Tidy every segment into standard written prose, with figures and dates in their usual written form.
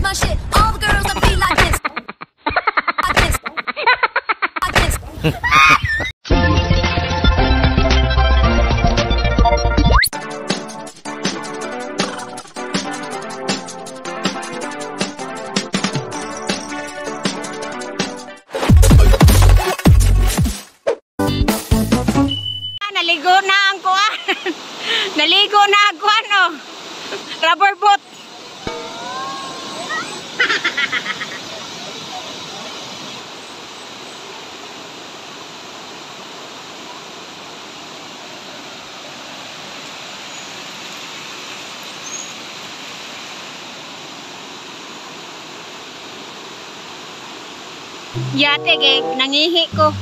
my shit. All the girls that be like this. Like this. Like this. Naligo na ang kuan. Naligo na ang kuan, oh. Rubber boat. Yate kay nangihi ko.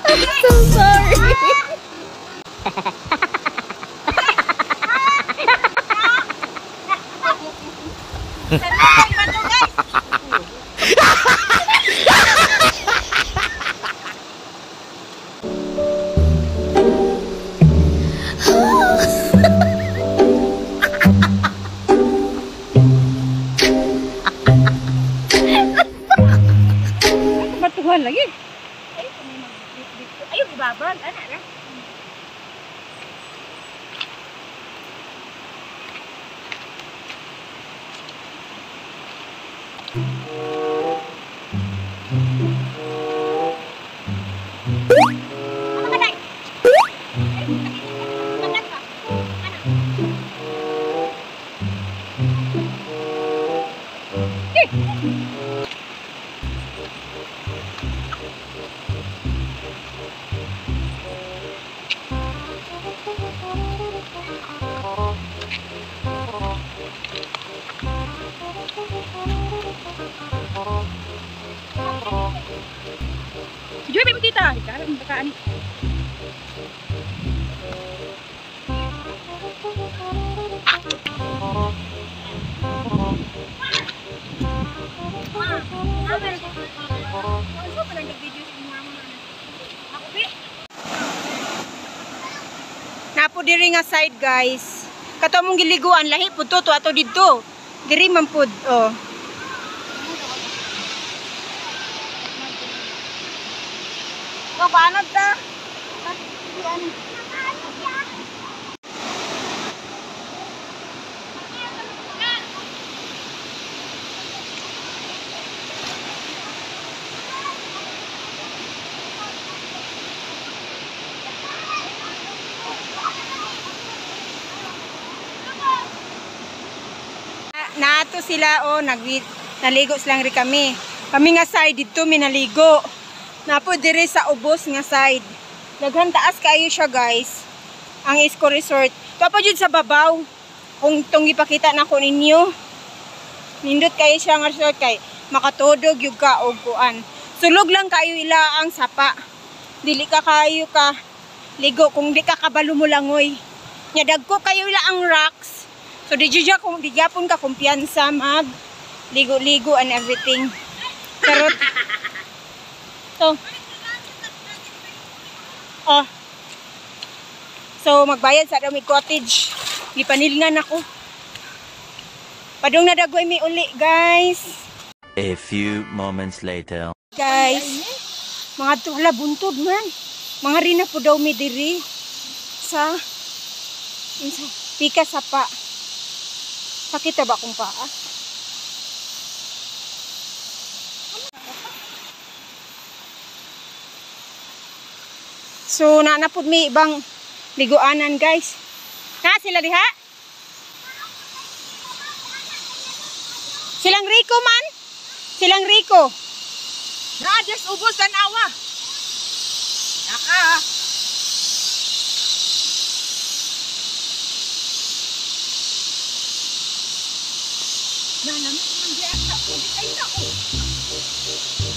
I'm so sorry. Batuhan lagi. Ayun, ibabag. Anak na. Joy, may tita. Baka ani. Napo diri nga side, guys. Kato mong giliguan lahi pud to ato didto. Diri man pud, oh. Oh, paano ta? Naato sila, oh, naligo silang ri kami. Kami nga side didto minaligo. Napo diri sa ubos nga side. Daghan taas kaayo siya, guys. Ang Isko Resort. Tuwa pa jud sa babaw. Kung tong ipakita nako ninyo. Nindot kayo siya nga resort kay makatudog yug ka og kuan. Sulog lang kayo ila ang sapa. Dili ka kayo ka ligo kung di ka kabalo mo langoy. Nya dagko kayo ila ang rocks. So di jud kung di gyapon ka kumpiyansa mag ligo-ligo and everything. Charot. So, oh. So magbayad sa daw may cottage. Gipanilngan ako. Padung nadagoy mi uli, guys. A few moments later. Guys, mga tula buntod man. Mga rina po daw mi diri sa pika sapa. Sakit ba akong paa? So, naanapod may ibang liguanan, guys. Na sila diha? Silang Rico man? Silang Rico. Na, just ubos, tanawa. Naka.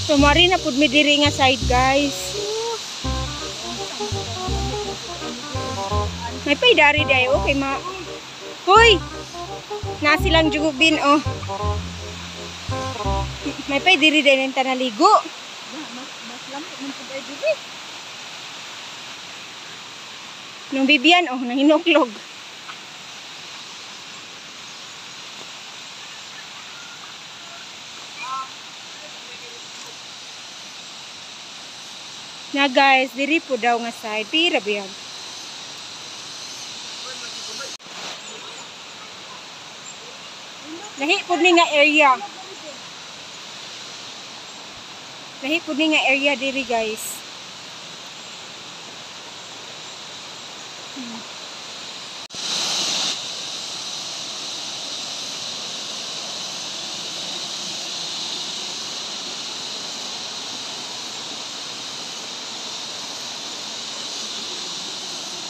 So, mari na pud mi diri nga side, guys. May paidari dayo, okay ma. Hoy! Na silang jugubin, oh. May paidiri dayo ng tanaligo. Nung bibiyan, oh, nanginuklog. Na guys, diri po daw nga side. Pira biyag. Lahi po ni nga area. Lahi po ni nga area diri, guys.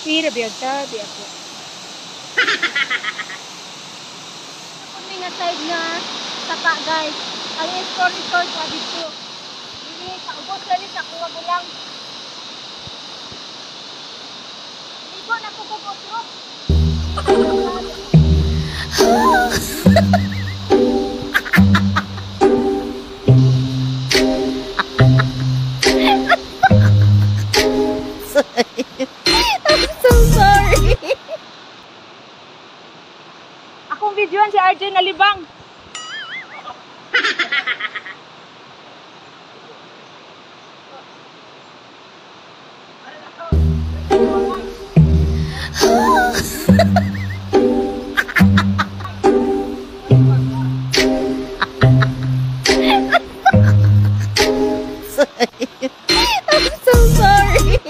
Pira biyag tabi ako. Kami nga side nga sapa, guys. Ang score resort pa dito. Dili sa ubos lali sa kuha gulang. Ligo na ko kog otro. I'm so sorry. Akong videoan si RJ nalibang. I'm so sorry.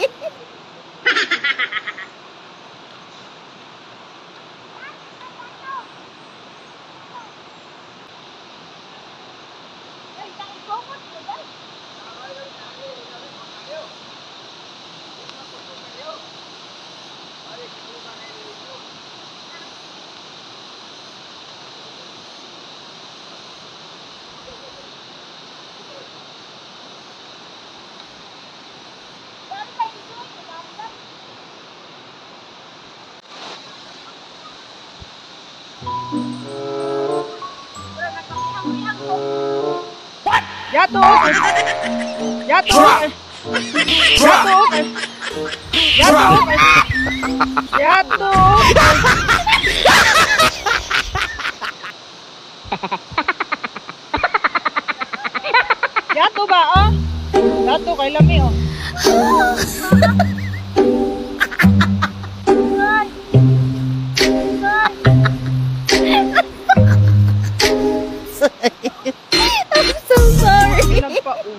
Yato! Yato! Yato! Yato! Yato! Yato ba, oh? Yato kay lami, oh. I'm so sorry. Nagpa, oh.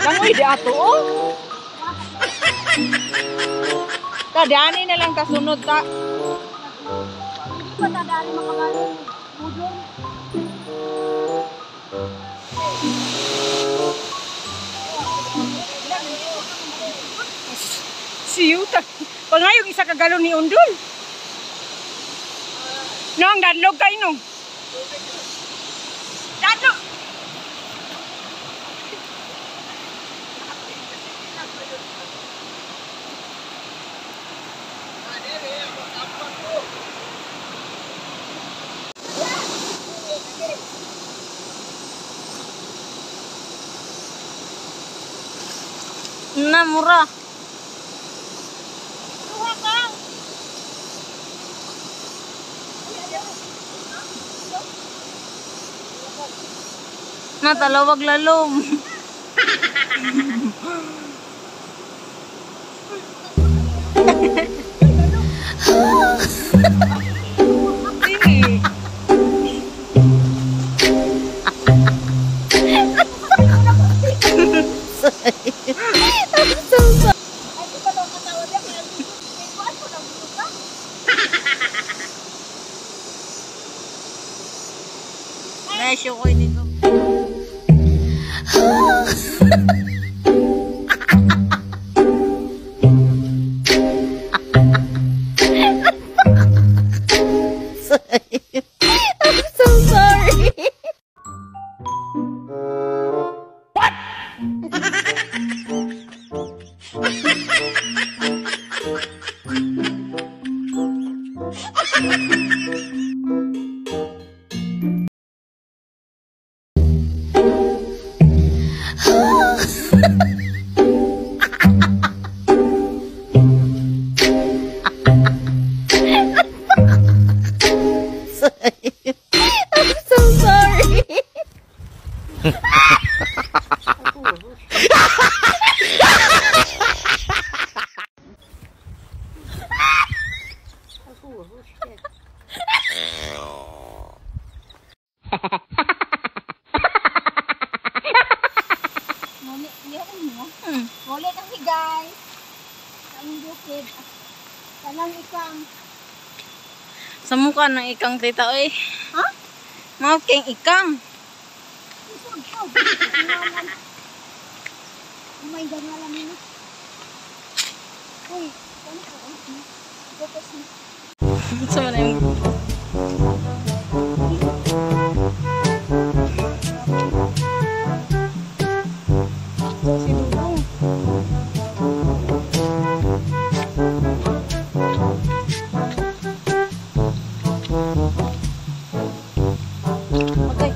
Langoy di ato, oh. Ta, diani na lang kasunod ta. Hindi pa tadali makabalo. Budol. Siyuta. Pangayog isa ka galon ni Undol. Nong, dadlog kayo nong. Dadlog! Na, mura. Natalawag lalom. Dili. I'm so sorry. Mesyo ko dito. I'm so sorry. I'm so sorry. Muli, mo. Muli kasi guys. Sa aming bukid. Tanang ikang. Sa mukha ng ikang tita oy. Ha? Mga king ikang. Isog ko. Ngalan. Oh my God, ngalan nila. Uy, ano ko? Gatas na. Sa man yung Si Dudong. Okay.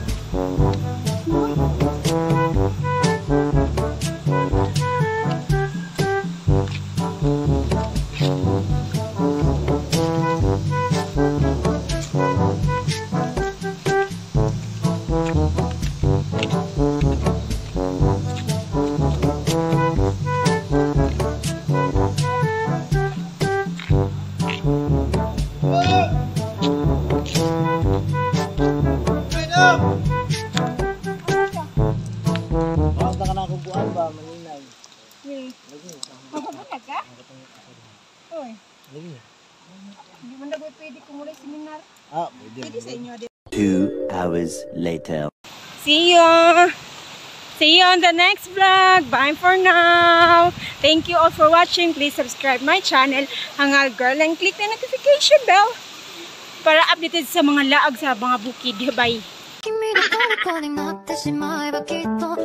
Magpapunag ka? Uy. Hindi man na pwede kung wala seminar. Ah, pwede. Pwede sa inyo. 2 hours later. See you! See you on the next vlog. Bye for now. Thank you all for watching. Please subscribe my channel, Hangal Girl, and click the notification bell para updated sa mga laag sa mga bukid. Bye! 君の虜になってしまえばきっと